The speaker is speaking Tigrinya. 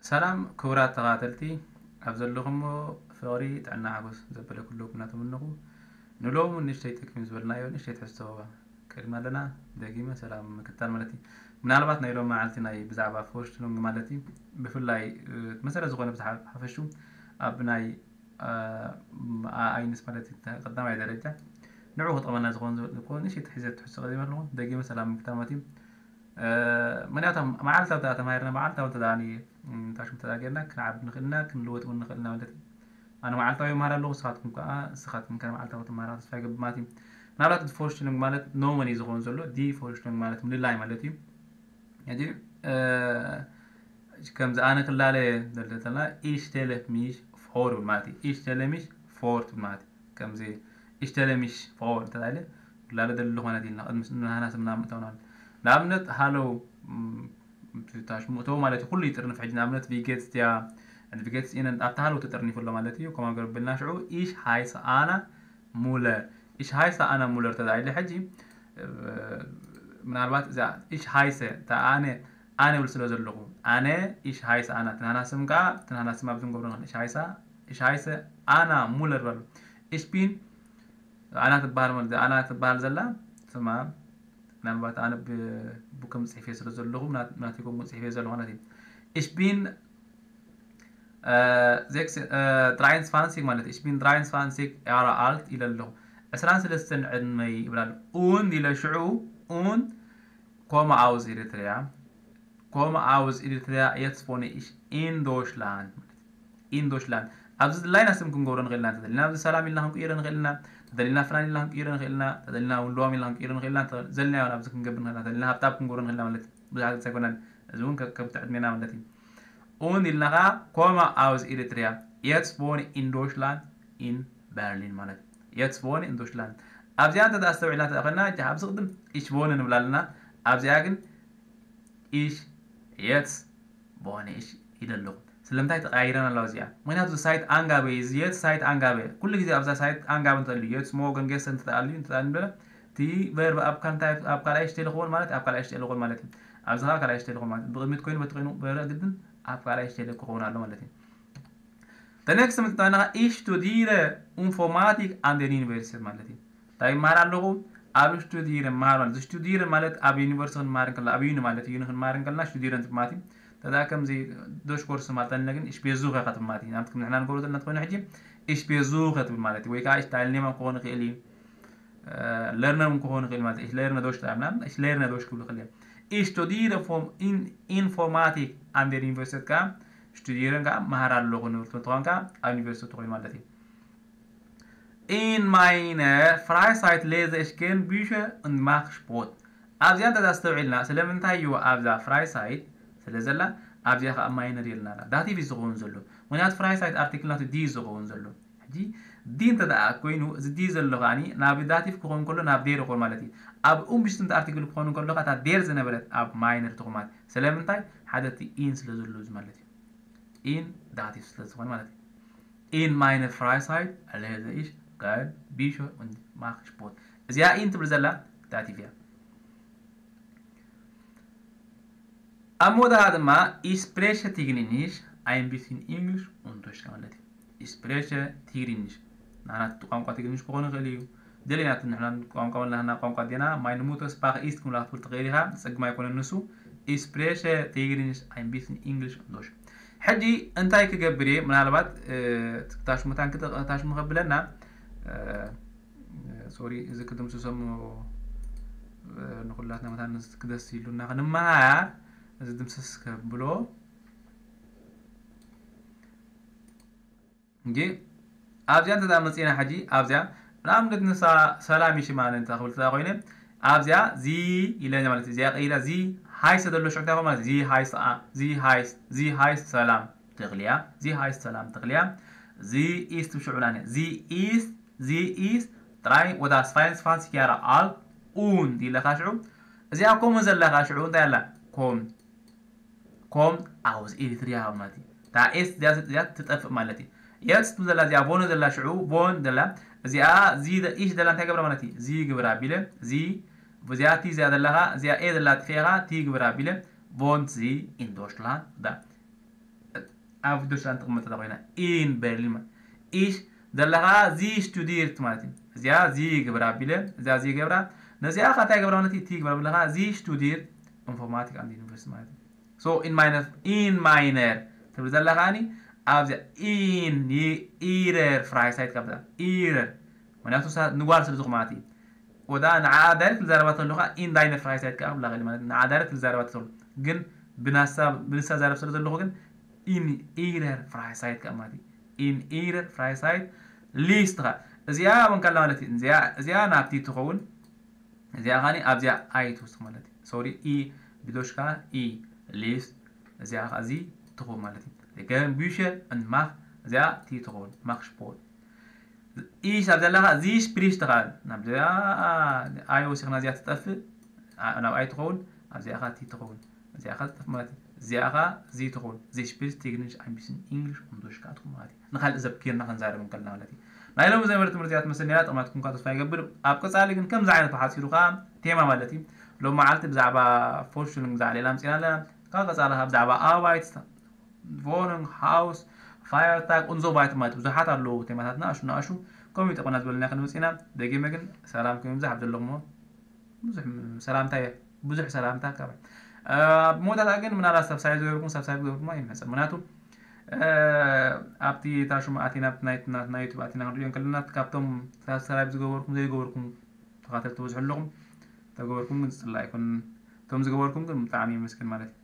ሰላም ክቡራት ተኸታተልቲ፣ ኣብ ዘለኹሞ ፍቕሪ፣ ጥዕና፣ ሓጎስ ዘበለ ኩሉ እናተመነኹ፣ ንሎሚ ንእሽተይ ጠቂሙ ዝበልናዮ ንእሽተይ ትሕዝቶ ቅድሚ ኣለና ደጊመ ሰላም ምክታል ማለት እዩ። ምናልባት ናይ ሎም መዓልቲ ናይ ብዛዕባ ፎርሽቱሉንግ ማለት እዩ፣ ብፍላይ መሰረት ዝኾነ ብዝሓፈሹ ኣብ ናይ ኣይንስ ማለት እዩ ቀዳማይ ደረጃ ንዑ ክጠቕመና ዝኾን ንእሽተይ ትሕዘት ትሕዝቶ ቀዲመ ኣለኹ። ደጊመ ሰላም ምክታል ማለት እዩ። ምክንያቱ መዓልታዊ ተማሂርና መዓልታዊ ተዳኒ ታሽሙ ተዳጌርና ክንዓብ ንኽእልና ክንልወጥ እውን ንኽእልና ማለት እዩ። ኣነ መዓልታዊ ይመሃር ኣለኹ፣ ንስኻትኩም ከዓ ንስኻትኩም ከ መዓልታዊ ትመሃራ ተስፋ ይገብር ማለት እዩ። ምናልባት እቲ ፎርሽቱሉንግ ማለት ኖመን እዩ ዝኸውን ዘሎ፣ ዲ ፎርሽቱሉንግ ማለት ምልላይ ማለት እዩ። ሕጂ ከምዚ ኣነ ክላለ ዘለተና ኢሽ ቴለ ሚሽ ፎር ማለት እዩ። ኢሽ ቴለ ሚሽ ፎር ማለት እዩ። ከምዚ ኢሽ ቴለ ሚሽ ፎር እንተታይለ ክላለ ደሊ ዝኾነት ኢልና ቅድሚ ንሃና ስምና ምእተውና ንኣብነት ሃለው ታሽሙ እተው ማለት እዩ። ኩሉ ይጥርንፍ ሕጂ ንኣብነት ቪጌትስ ድያ ቪጌትስ ኢነን ኣብቲ ሃለው ተጠርኒፉ ኣሎ ማለት እዩ። ከማ ገርብልና ሽዑ ኢሽ ሃይሰ ኣና ሙለር ኢሽ ሃይሰ ኣና ሙለር ተታይለ ሕጂ ምናልባት እዛ ኢሽ ሃይሰ ኣነ ኣነ ብል ስለ ዘለኹ ኣነ ኢሽ ሃይሰ ኣና ትናና ስም ከዓ ትናና ስም ኣብዚ ንገብሮ ንኽእል ኢሽ ሃይሰ ኢሽ ሃይሰ ኣና ሙለር በሉ ኢሽ ቢን ኣና ትበሃል ማለት ኣና ትበሃል ዘላ ስማ ምናልባት ኣነ ብከም ፅሒፈ ስለ ዘለኹ ናቲኩም ፅሒፈ ዘለኹ ማለት እዩ። ኢሽ ቢን ዜክስ ድራይንስ ፋንሲክ ማለት ኢሽ ቢን ድራይንስ ፋንሲክ ያራ ኣልት ኢለ ኣለኹ። ዕስራን ሰለስተን ዕድመይ ይብላል ኡን ኢለ ሽዑ ኡን ኮማ ኣውዝ ኤሪትሪያ ኮማ ኣውዝ ኤሪትሪያ የትስ ፎነ ኢሽ ኢን ዶሽላንድ ኢን ዶሽላንድ ኣብዚ ድላይና ስም ክንገብሮ ንኽእልና እንተደሊና ኣብዚ ሰላም ኢልና ክንቅይሮ ንኽእልና ተደሊና ፍናን ኢልና ክንቅይሮ ንኽእልና ተደሊና እውን ልዋም ኢልና ክንቅይሮ ንኽእልና ዘልናዮ ኣብዚ ክንገብር ንኽእልና ተደሊና ሃብታብ ክንገብሮ ንኽእልና ማለት ብዙሓት ኣይኮነን። እዚ እውን ከምቲ ዕድሜና ማለት እዩ። እውን ኢልና ከዓ ኮማ ኣውዝ ኤሪትሪያ የትስ ፎነ ኢን ዶሽላንድ ኢን በርሊን ማለት የትስ ፎነ ኢን ዶሽላንድ ኣብዚኣ እንተ ኣስተውዒልና ተኣኸልና ኣብዚ ቅድም ኢሽ ፎነ ንብላ ኣለና። ኣብዚኣ ግን ኢሽ የትስ ፎነ ኢሽ ኢለ ኣለኹ። ስለምንታይ ተቀያይረን ኣለዋ እዚኣ? ምክንያቱ ሳይት ኣንጋበ እዩ። የትስ ሳይት ኣንጋበ ኩሉ ግዜ ኣብዛ ሳይት ኣንጋበ እንተልዩ የትስ ሞገን ጌሰ እንተኣልዩ እንተኣልዩ በለ እቲ ቨርብ ኣብ ካልኣይ ሽቴ ልኸውን ማለት ኣብ ካልኣይ ሽቴ ልኸውን ማለት እዩ። ኣብዚ ከዓ ካልኣይ ሽቴ ልኸውን ማለት ብቅድሚት ኮይኑ በቲ ኮይኑ በረ ግድን ኣብ ካልኣይ ሽቴ ክኸውን ኣሎ ማለት እዩ። ተነክስ ምጥጣና ኢሽ ስቱዲረ ኢንፎርማቲክ ኣንደር ዩኒቨርሲቲ ማለት እዩ። እንታይ ይመሃር ኣለኹ? ኣብ ስቱዲረ ይመሃር ማለት ስቱዲረ ማለት ኣብ ዩኒቨርሲቲ ክንመሃር እንከላ ኣብ ዩኒ ማለት ዩኒ ክንመሃር እንከልና ስቱዲረ ትብል ማለት እዩ። ተዳ ከምዚ ዶሽ ኮርስ ማለት ኣለ ግን ኢሽ ቤዙኸ ትብል ማለት እዩ። ንኣብነት ንሕና ንገብሮ ዘለና እንተኾይኑ ሕጂ ኢሽ ቤዙኸ ትብል ማለት እዩ። ወይ ከዓ ኢሽ ታይልኔማ ክኾን ይኽእል እዩ። ለርነር እውን ክኾን ይኽእል ማለት እዩ። ኢሽ ሌርነ ዶሽ ትብል ማለት ኢሽ ሌርነ ዶሽ ክብል ይኽእል እዩ። ኢሽ ስቱዲረ ኢንፎርማቲክ ኣንደር ዩኒቨርሲቲ ከዓ ስቱዲረን ከዓ መሃር ኣለኹ ንብል ትኾን ከዓ ኣብ ዩኒቨርሲቲ ትኾይኑ ማለት እዩ። ኢን ማይነ ፍራይሳይት ሌዘ እሽኬን ቢሸ እንማክ ሽፖት ኣብዚኣ እንተ ኣስተውዒልና ስለምንታይ እዩ ኣብዛ ፍራይሳይት ስለ ዘላ ኣብዚኣ ከዓ ማይነር የልና ዳቲቭ እዩ ዝኸውን ዘሎ። ምክንያቱ ፍራይሳይት ኣርቲክል ናቱ ዲ እዩ ዝኸውን ዘሎ። ሕጂ ዲ እንተ ደኣ ኮይኑ እዚ ዲ ዘሎ ከዓኒ ናብ ዳቲቭ ክኸውን ከሎ ናብ ዴር ይኸውን ማለት እዩ። ኣብ ኡምብሽት እንተ ኣርቲክል ክኸውን ከሎ እታ ዴር ዝነበረት ኣብ ማይነር ትኹማት ስለምንታይ ሓደ እቲ ኢን ስለ ዘሎ ማለት እዩ። ኢን ዳቲቭ ስለ ዝኾነ ማለት እዩ። ኢን ማይነ ፍራይሳይት ኣለዘ ኢሽ ጋር ቢሾ und ማክ ሽፖት እዚኣ ኢን ትብል ዘላ ዳቲቭ እያ። ኣብ መወዳእታ ድማ ኢስፕሬሸ ቲግሪኒሽ ኣይምቢስን ኢንግሊሽ ኡንቶሽካ ማለት እዩ። ኢስፕሬሸ ቲግሪኒሽ ናናት ቋንቋ ቲግሪኒሽ ክኾኑ ይኽእል እዩ። ደሌናት ንሕና ቋንቋ ወላህና ቋንቋ ዴና ማይን ሙቶ ስፓኽ ኢስት ክምላ ክትብል ትኽእል ኢኻ። ጸግም ኣይኮነን ንሱ። ኢስፕሬሸ ቲግሪኒሽ ኣይምቢስን ኢንግሊሽ ኡንቶሽ ሕጂ እንታይ ክገብር እየ ምናልባት ታሽሙታን ታሽሙ ከብለና ሶሪ እዚ ክድምስሶም ንኩላትና መታን ክደስ ኢሉና ክንመሃር እዚ ድምስስ ከብሎ እንጂ ኣብዚኣ እንተ መፂና ሕጂ ኣብዚኣ ንኣብነት ንሳ ሰላም ይሽማነ እንተ ክብል ተዳ ኮይነ ኣብዚኣ ዚ ኢለ ማለት እዚኣ ቀይራ ዚ ሃይሰ ዘሎ ሽዑ እንታይ ማለት ዚ ሃይስ ዚ ሃይስ ዚ ሃይስ ሰላም ትኽልያ ዚ ሃይስ ሰላም ትኽልያ ዚ ኢስት ሽዑ ናነ ዚ ኢስት ዚ ኢስት ጥራይ ወዳ ስፋይንስ ፋንስ ኪያራ ኣል ኡን ኢለካ ሽዑ እዚኣ ኮሙ ዘለካ ሽዑ እንታይ ኣላ ኮም ኮም ኣውዝ ኤሪትሪያ ማለት እዩ። እታ ኤስ እዚኣ ትጠፍእ ማለት እዩ። የትስ ትብል ዘላ እዚኣ ቮነ ዘላ ሽዑ ቮን ዘላ እዚኣ ዚ ኢሽ ዘላ እንታይ ገብራ ማለት እዩ። ዚ ግብር ኣቢለ ዚ እዚኣ ቲ እዚኣ ዘለኻ እዚኣ ኤ ዘላ ጥፊኻ ቲ ግብር ኣቢለ ቮንት ዚ ኢን ዶሽላንድ ዳ ኣብ ዶሽላንድ ትቕመጥ እዛ ኮይና ኢን በርሊን ማለት። Ich ዘለኻ ዚ ስቱዲርት ማለት እዩ። እዚኣ ዚ ግብራ ኣቢለ እዚኣ ዚ ገብራ ነዚኣ ካታይ ገብራ ማለት እቲ ግብራ ብለኻ ዚ ስቱዲርት ኢንፎርማቲክ ኣንድ ዩኒቨርሲቲ ማለት እዩ። So in meiner in meiner ትብል ዘለኻኒ ኣብዚኣ ኢን ኢረር ፍራይሳይት ካብዛ ኢረር ምክንያቱ ንጓል ስለ ዝኾነት ማለት እዩ። ወዳ ንዓ ዳይሬክት ልዛረባ ተለኹ ኢን ዳይነ ፍራይሳይት ከዓ ብላኸሊ ማለት ንዓ ዳይሬክት ልዛረባ ተሎ ግን ብናሳ ብንሳ ዛረብ ስለ ዘለኹ ግን ኢን ኢረር ፍራይሳይት ከዓ ማለት ኢን ኢረር ፍራይሳይት ሊስት ኻ እዚኣ ወንካላ ማለት እዩ። እዚኣ ናብቲ ትኸውን እዚኣ ኻኒ ኣብዚኣ ኣይ ትውስኽ ማለት እዩ። ሶሪ ኢ ብዶሽካ ኢ ሊስት እዚኣ ኻዚ ትኸውን ማለት እዩ። ገን ቢሸ እንማኽ እዚኣ ቲ ትኸውን ማኽ ሽፖርት ኢሽ ኣብ ዘለኻ ዚ ስፕሪሽ ትኻል ናብዚኣ ኣይ ወሲኽና እዚኣ ትጠፍእ ናብ ኣይ ትኸውን ኣብዚኣ ኻ ቲ ትኸውን እዚኣ ኻ ትጠፍእ ማለት እዩ። እዚኣ ኻ ዚ ትኸውን ዚ ስፕሪሽ ቴክኒሽ ኣምቢስን ኢንግሊሽ ቁምዶሽ ካ ትኹም ማለት እዩ። ንካልእ ዘብኪርና ክንዛረብ እንከልና ማለት እዩ። ናይ ሎሚ ዘንበር ትምህርትያት መሰነያ ጥቕማትኩም ካ ተስፋ ይገብር። ኣብ ቀጻሊ ግን ከምዚ ዓይነት ብሓፂሩ ካ ቴማ ማለት እዩ። ሎም መዓልቲ ብዛዕባ ፎርሹን ብዛዕባ ሌላ ምፅና ኣለና ካብ ቀጻሊ ካብ ብዛዕባ ኣባይት ቮነንግ ሃውስ ፋየርታግ ኡንዞ ባይት ማለት ብዙሓት ኣለዉ ቴማታትና ኣሹ ንኣሹ ከምኡ ይጠቕመና ዝበለና ክንመፅና ደጊመ ግን ሰላም ኮይኑ ብዙሕ ኣብ ዘለኹሞ ብዙሕ ሰላምታ ብዙሕ ሰላምታ ካብ ኣብ መወዳእታ ግን ምናልባት ሳብሳይ ዝገበርኩም ሳብሳይ ዝገበርኩም ኣይምሕፀን ምክንያቱ ኣብቲ ታሹም ኣቲና ናይ ዩቱብ ኣቲና ክንሪኦ ከለና ካብቶም ሳብስክራይብ ዝገበርኩም ዘይገበርኩም ተኻተልቲ ብዙሕ ኣለኹም ተገበርኩም ግን ዝፅላ ኣይኮን እቶም ዝገበርኩም ግን ብጣዕሚ ይመስገን ማለት እዩ።